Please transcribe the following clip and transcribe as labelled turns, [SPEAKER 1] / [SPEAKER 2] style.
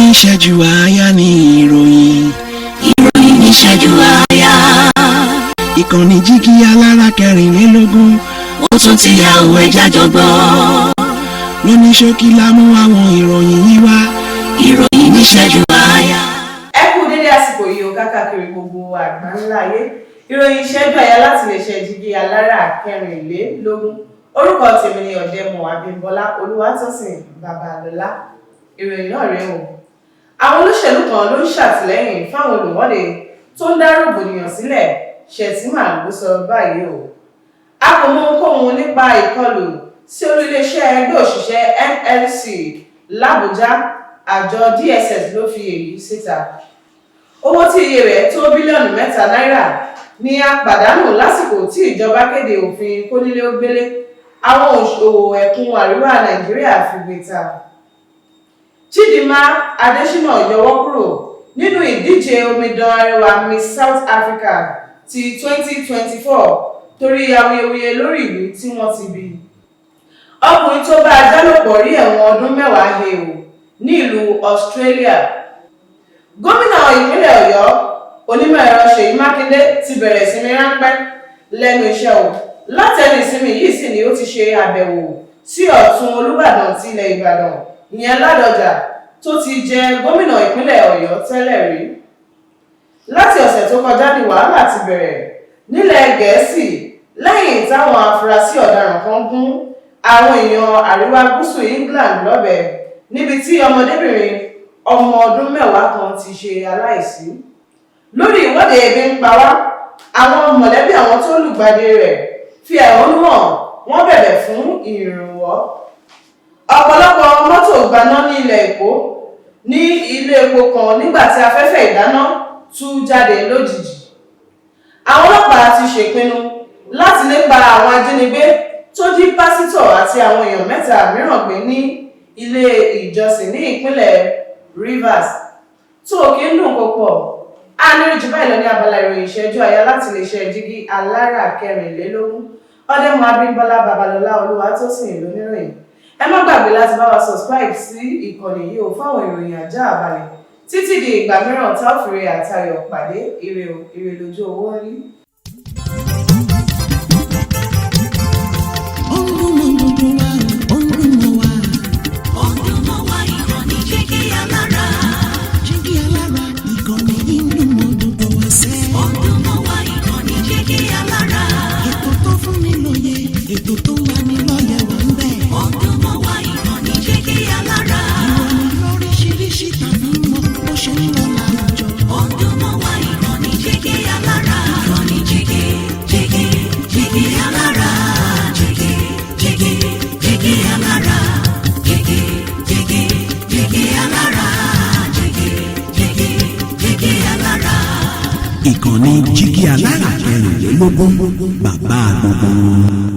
[SPEAKER 1] Níṣẹ́jú àáyá ní ìròyìn.
[SPEAKER 2] Ìròyìn níṣẹ́jú àáyá.
[SPEAKER 1] Ìkànnì Jígí Alára 24.
[SPEAKER 2] Ó tún ti yà òwe jájọ gbọ́.
[SPEAKER 1] Lóní ṣókí la mú àwọn ìròyìn yìí wá.
[SPEAKER 2] Ìròyìn níṣẹ́jú àáyá.
[SPEAKER 3] Ẹ kú dédé àsìkò yìí o, káàkiri gbogbo àgbáńlá ayé. Ìròyìn ìṣẹ́jú àyà láti lè ṣe Jígí Alára 24. Orúkọ tèmi ni Ọ̀dẹ́mọ̀ Abímbọ́lá Olúwatósìn Babalọ́lá. Ìròyìn náà rèé o. Àwọn olóṣèlú kan ló ń ṣàtìlẹ́yìn fáwọn olùwọ́de tó ń dá rògbòdìyàn sílẹ̀, Shettima ló sọ báyìí o. A kò mọ ohunkóhun nípa ìkọlù sí olú iléeṣẹ́ ẹgbẹ́ òṣìṣẹ́ NLC làbújá, àjọ DSS ló fi èyí síta. Owó tí iye rẹ̀ tó bílíọ̀nù 3 náírà ní a pàdánù lásìkò tí ìjọba kéde òfin kónílé-ó-gbélé, àwọn òṣòwò ẹkùn àríwá Nàìjíríà fi gbé ta. Chidinma Adesina yọwọ́ kúrò nínú ìdíje omidan arẹwà Miss South Africa ti 2024 torí awuyewuye lórí ìlú tí wọ́n ti bí. Ọkùnrin tó bá ajá lò pọ̀ rí ẹ̀wọ̀n ọdún 10 he o ní ìlú Australia. Gómìnà ìpínlẹ̀ Ọ̀yọ́, onímọ̀ ẹ̀rọ Ṣèyí Mákindé, ti bẹ̀rẹ̀ ìsinmi ráńpẹ́ lẹ́nu iṣẹ́ o. Látẹnu ìsinmi yìí sì ni ó ti ṣe àbẹ̀wò sí ọ̀tún Olúbàdàn ti ilẹ̀ Ìbàdàn, ìyẹn Ládọjà, tó ti jẹ gómìnà ìpínlẹ̀ Ọ̀yọ́ tẹ́lẹ̀ rí. Láti ọ̀sẹ̀ tó kọjá ní wàhálà ti bẹ̀rẹ̀ nílẹ̀ Gẹ̀ẹ́sì lẹ́yìn táwọn afurasí ọ̀daràn kan gún àwọn èèyàn àríwá gúúsù England lọ́bẹ, níbi tí ọmọdébìnrin ọmọ ọdún 10 kan ti ṣe aláìsí. Lórí ìwọ́de ebi ń pa wá, àwọn mọ̀lẹ́bí àwọn tó lùgbàdì rẹ̀ fi ẹ̀hónú hàn, wọ́n bẹ̀bẹ̀ fún ìrànwọ́. Ọ̀pọ̀lọpọ̀ mọ́tò gbaná ní ilẹ̀ Èkó ní ilé epo kan nígbà tí afẹ́fẹ́ ìdáná tú jáde lójijì. Àwọn ọlọ́pàá ti ṣèpinnu láti lépa àwọn ajínigbé tó jí pásítọ̀ àti àwọn èèyàn mẹ́ta mìíràn gbé ní ilé ìjọsìn ní ìpínlẹ̀ Rivers. Tó kí ń dùn kó pọ̀, a ní jù báyìí lọ ní abala ìròyìn ìṣẹ́jú àyà láti lè ṣe Jígí Alára 24. Ọdẹ́mọ Abímbọ́lá Babalọ́lá Olúwatósìn lóníròyìn. Ẹ má gbàgbé láti bá wa subscribe sí ìkànnì yìí o fáwọn ìròyìn àjá àbálẹ̀. Títí di ìgbà mìíràn tá ò fìrè àtayọ̀ pàdé, ire o, ire lójú owó ń rí.
[SPEAKER 1] Ó ń dùn mọ́ gbogbo wa, ó ń dùn mọ́ wa.
[SPEAKER 2] Ó ń dùn mọ́ wa, ìkànnì Jígí Alára.
[SPEAKER 1] Jígí Alára, ìkànnì yìí ń dùn mọ́ gbogbo wa sẹ́.
[SPEAKER 2] Ó ń dùn mọ́ wa, ìkànnì Jígí Alára.
[SPEAKER 1] Ètò tó fún ni lóye, ètò tó ń lani lọ́yẹ̀ wà ń bẹ̀.
[SPEAKER 2] Ó ń dùn mọ́ wa, ìkànnì Jígí Alára.
[SPEAKER 1] Ìròyìn lóríṣiríṣi tàbí mọ bó ṣe ń lọ láwùjọ.
[SPEAKER 2] Ó ń dùn mọ́ wa, ìkànnì Jígí Alára. Ìkànnì Jígí, Jígí, Jígí Alára. Jígí, Jígí, Jígí Alára. Jígí, Jígí, Jígí Alára. Jígí, Jígí, Jígí Alára.
[SPEAKER 1] Ìkànnì Jígí Alára 24, bàbá gbogbo wọn.